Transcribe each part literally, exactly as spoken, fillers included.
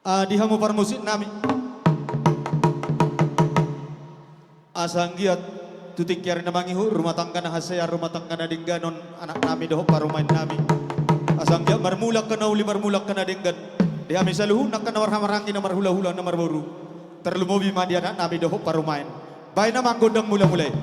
Ah, di hamu parmusik nami. Asa anggiat tu tingki ari na mangihut, rumah tangga na hasea, rumah tangga na denggan on, anak nami dohot parumaen nami. Asa anggiat marmula angka na uli, marmula angka na denggan. Di hami saluhutna angka na marhahamaranggi, na marhulahula, na marboru. Tarlumobi ma di anak nami dohot parumaen. Baen amang gondang mulamula i.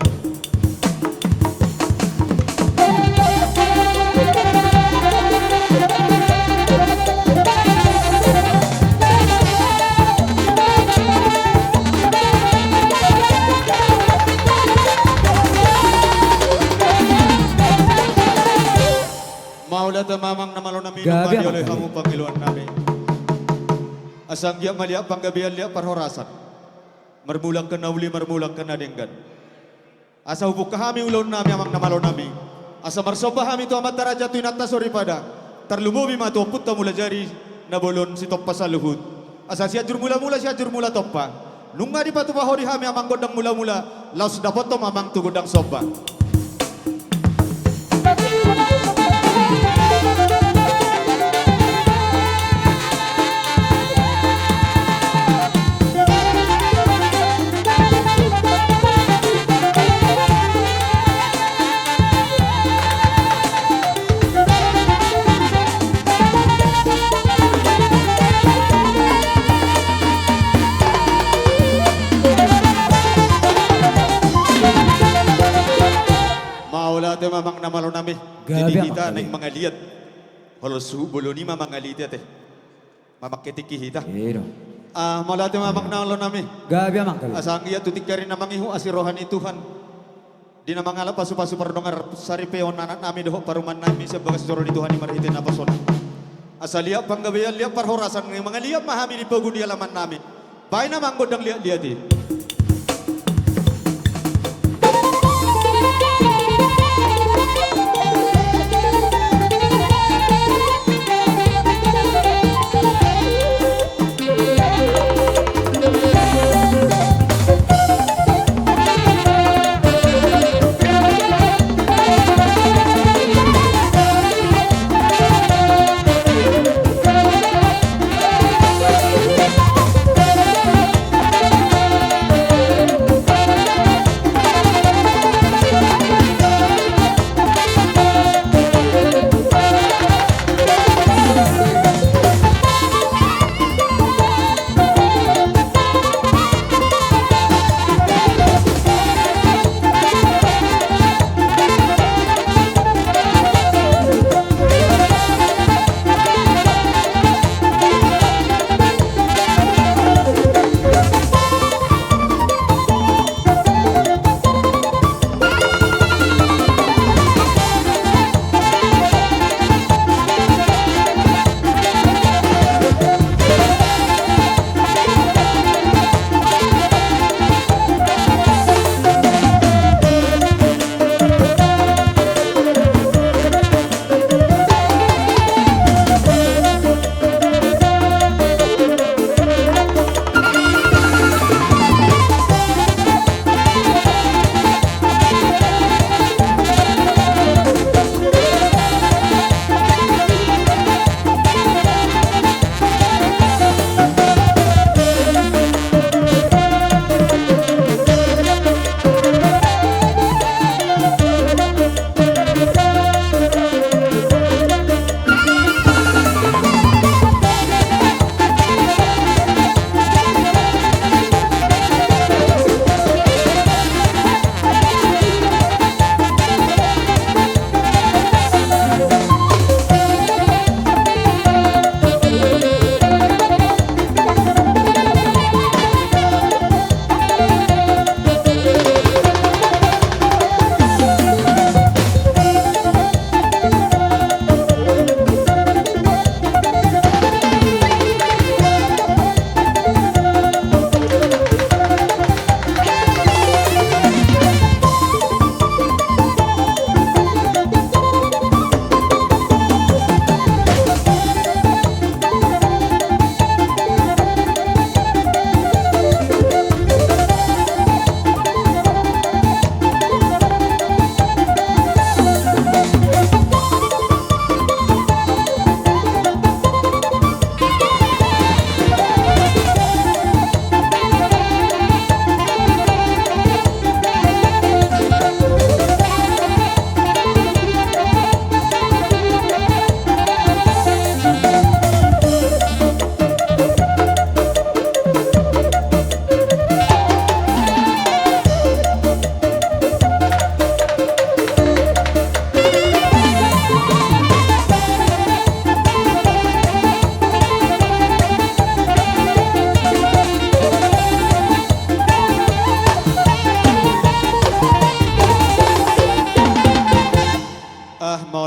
Mauliate ma amang na malo nami. Gabe amang. Nunga dioloi hamu pangidoan nami. Asa anggiat ma liat panggabean, liat parhorasan. Marmula angka na uli, marmula angka na denggan. Asa hubuka hami ulaon nami amang na malo nami. Asa marsomba hami tu Amanta Raja, tu Inanta Soripada. Tarlumobi ma tu Ompunta Mulajadi na bolon sitompa saluhut. Asa Sianjur Mulamula, Sianjur Mulatompa. Nunga dipatupa ho di hami amang gondang mulamula, laos dapothon ma amang tu gondang somba. Mauliate ma amang na malo nami. Gabe amang. Jadi hita naeng mangaliat. Holong suhut bolon i ma mangaliat i ate. Mamangke tingki hita. Iya. Ah, mauliate ma amang na malo nami. Gabe amang. Asa anggiat tu tingki ari na mangihut asi roha ni Tuhan. Di na mangalap pasupasu pardongan saripeon anak nami dohot parumaen nami sian bagas joro ni Tuhan i marhite napas on. Asa liat panggabean, liat parhorasan, mangaliat ma hami di pogu ni alaman nami. Baen amang gondang liatliat i.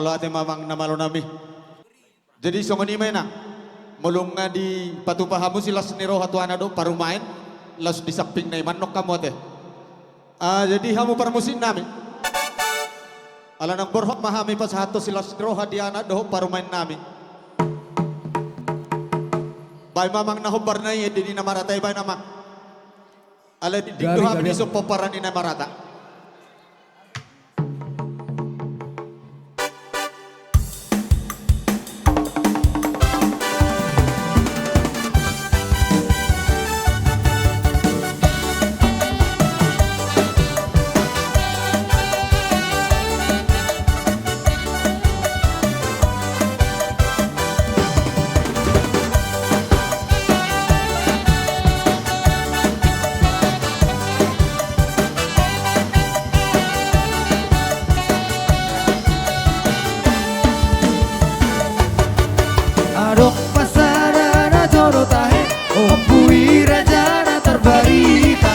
Olo ate amang na malo nami. Jadi songon i ma inang, molo nga dipatupa hamu silas ni roha tu anak dohot parumaen, laos di sampingna i ma annon hamu ate. Ah, jadi hamu parmusik nami, ala naung borhat ma hami pasahathon silas ni roha di anak dohot parumaen nami. Baen ma amang na hombar na i, di na marata i baen amang. Ala dinding do hami dison pomparan ni na marata. Adong ma sada na jolo tahe, Ompu i raja na tarbarita.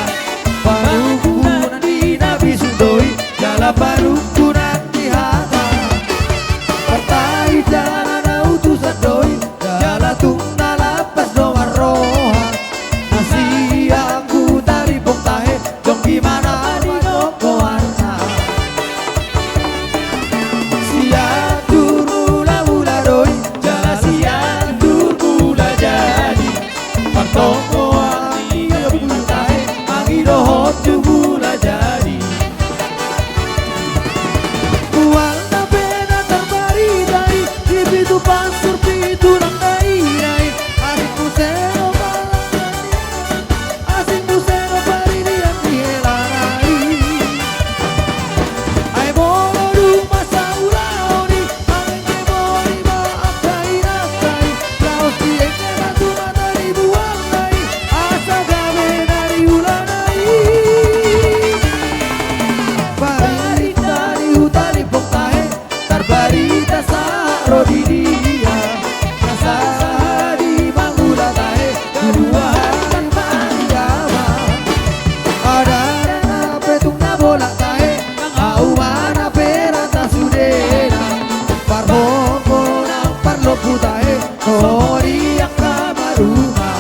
Panungkunan ni na bisuk do i, jala panungkunan ni hata. Partai jala na utusan do i, jala tung na lampas do marroha. Na sian Hutalimpong tahe, jonggi ma na nidok goarna. Sian Jurmula-mula do i, jala sian Jurmula Jadi. Partonggoan ni Ompu i tahe, mangido dohot Jurmula Jadi. Mual na pe na tarbarita i, di pitu pansur pitu nang dainang i, asing muse do palangan ni, asing muse do paridian ni helana i. Ai molo dung masa ulaon i, angke boi ma angka inanta i, laos diende ma tu mata ni bualna i, asa gabe na niulana i. Barita ni Hutalimpong tahe, tarbarita sahat ro di dia. Na sahat i mangula tahe, dua hali ma di ama. Adong na pe tung na bolak tahe, nang hauma na pe rata sudena. Parhombo nang parlombu tahe, songon i angka maruma.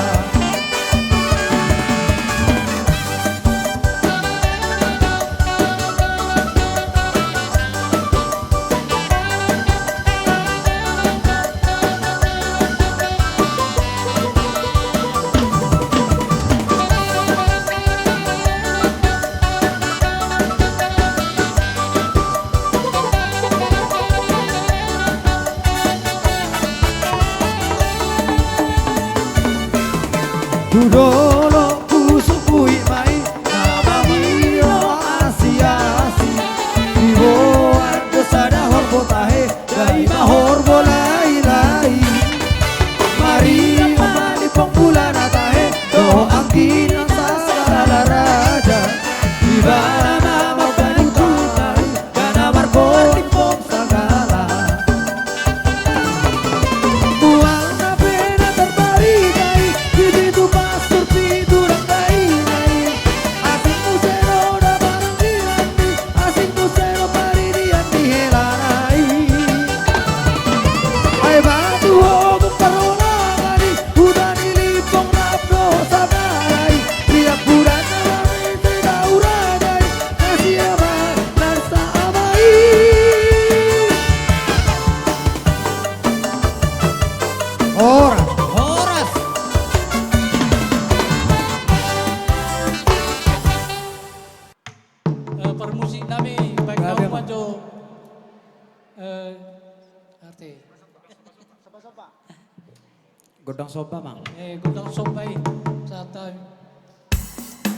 Tu dolok husumbuhi ma i, na mamilo asi-asi. Diboan do sada horbo tahe, dai ma horbo lailai. Mariap ma Limpong mulana tahe, dohot anggi nang sasala raja. Ibana ma panutan tahe, Gana margoling bom sagala. Mual na pe na tarbarita i, di pitu pansur pitu nang dainang i. Asing muse do na paranggilan i, asing muse do paridian ni helana i. Ai batu hobung parholangan i, huta ni Limpong rap dohot sagala i. Tiap bulan na marisi daurada i, na siama na saama i. Horas. Horas. Eh, parmusik nami, baik. Gabe, kau Amang. Maju. Eh, arte. Gondang somba, Mang. Eh, gondang somba i. Sahat.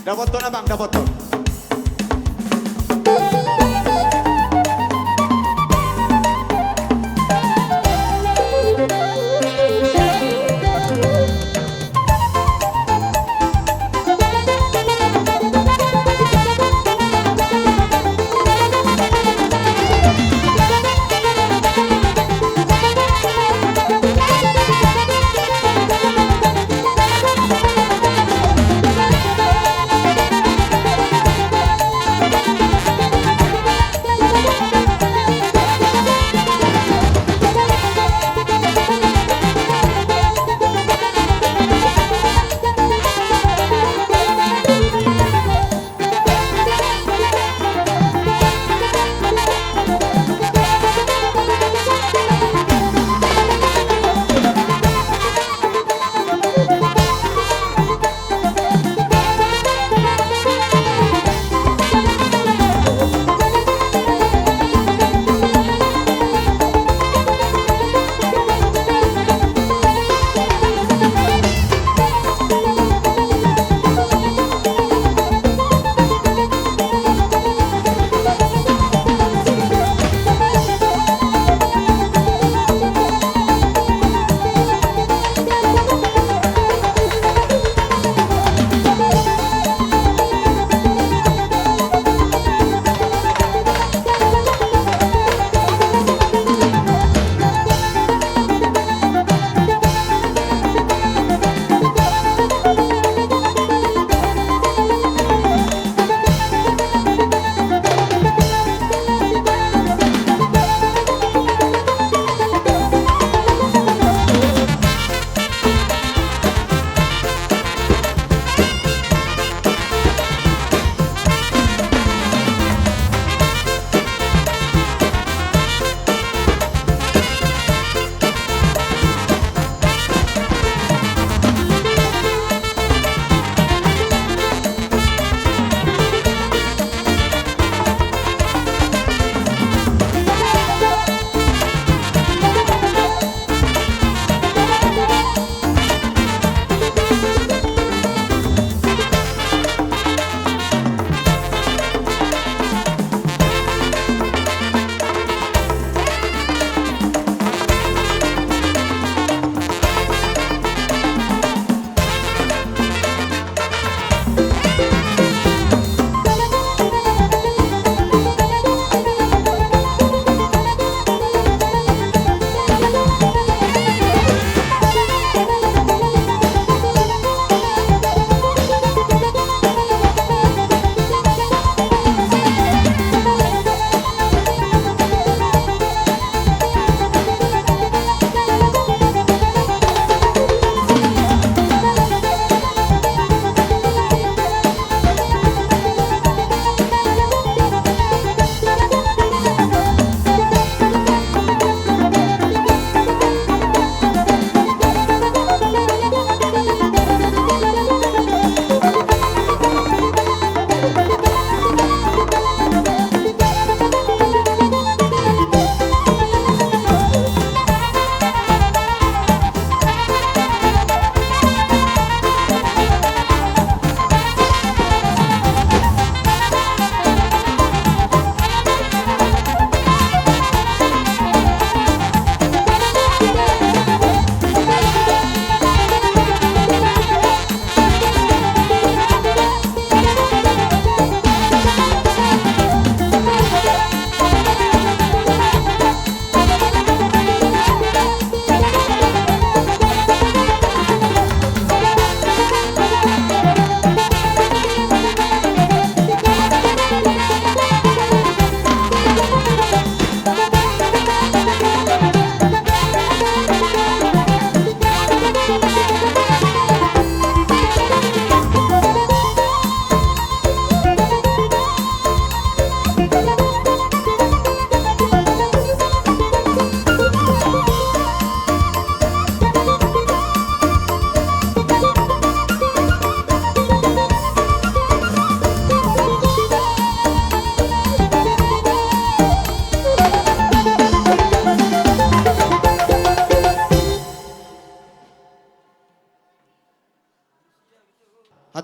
Dapothon, Amang, dapothon.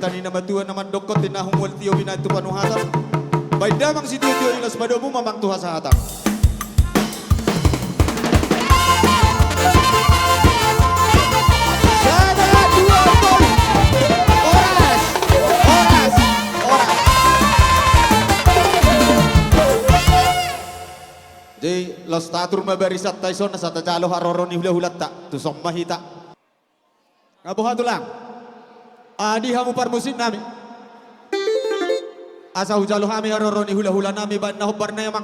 Ni na matua na mandok on, tinahu mual tio binaen tu panuhatan. Baen damang sitio-tio i, laos padomu ma amang tu hasahatan. Sada, dua, tolu. Horas. Horas. Horas. Jadi laos tatur ma barisanta dison asa tajalo haroro ni hula-hulanta. Tuson ma hita. Nga boha tulang? Adi hamu parmusik nami. Asa hujalo hami haroro ni hula-hula nami baen na hombar na i amang.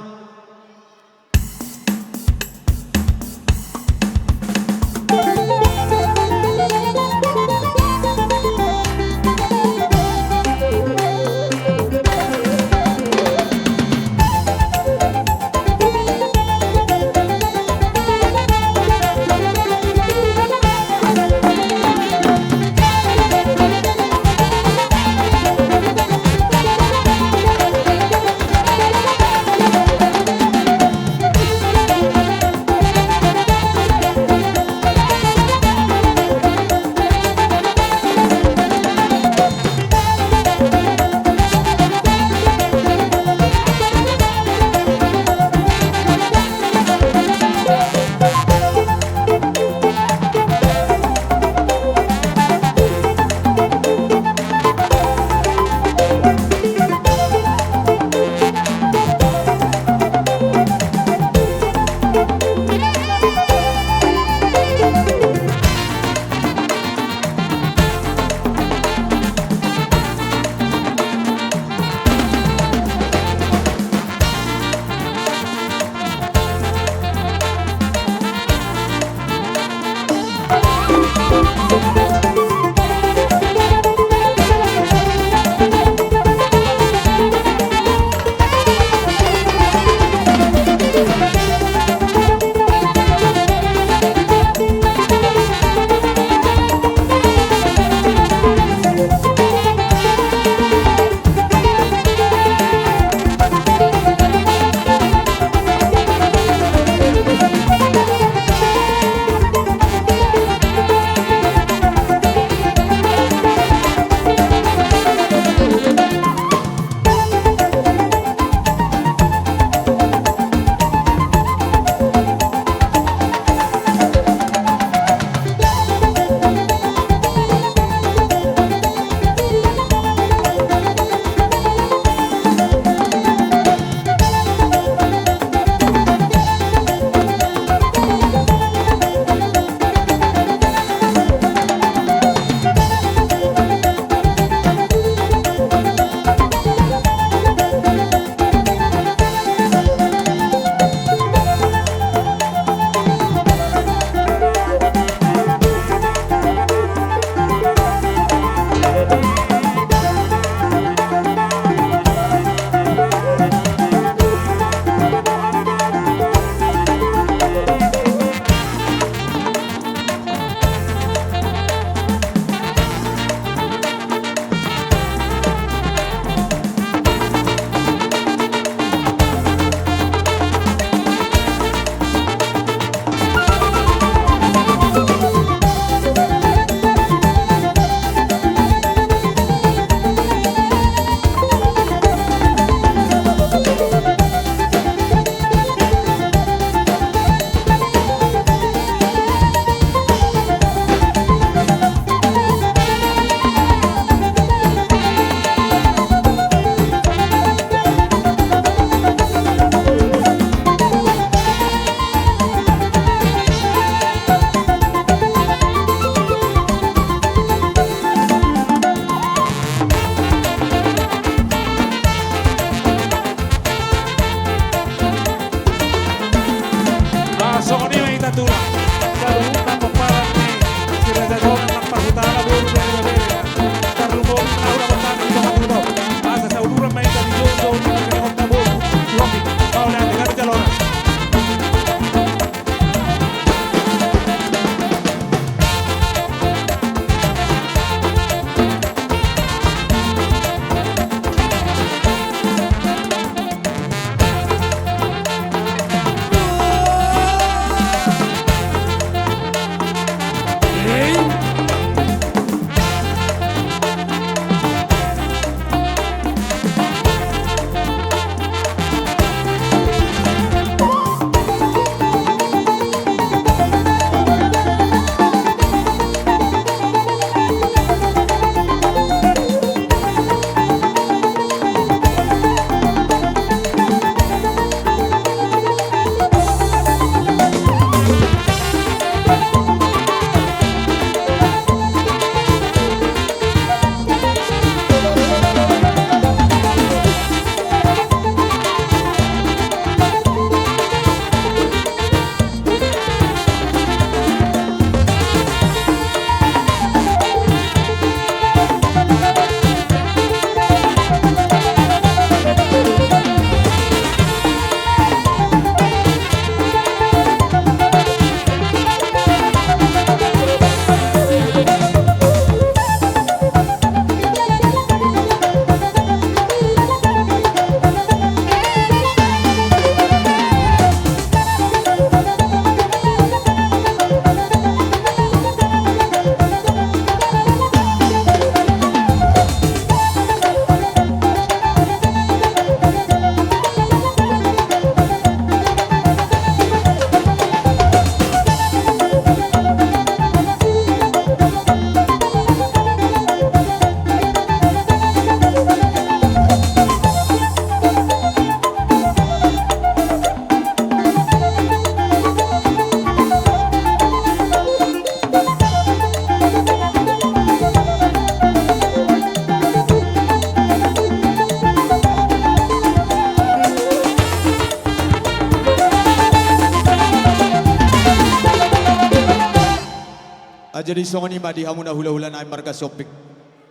Jadi songon i ma di hamu na hulahula nami marga Sihombing.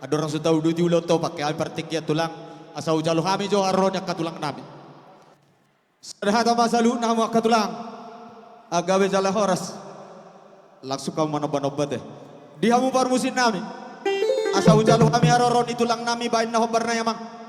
Andorang so tauduti ulaonta, pangke hami partingkian tulang, asa hujalo hami jo haroro ni angka tulang nami. Sada hata ma saluhutna hamu angka tulang. Asa gabe jala horas. Langsung hamu manomba-nomba te. Di hamu parmusik nami. Asa hujalo hami haroro ni tulang nami baen na hombar nai, amang.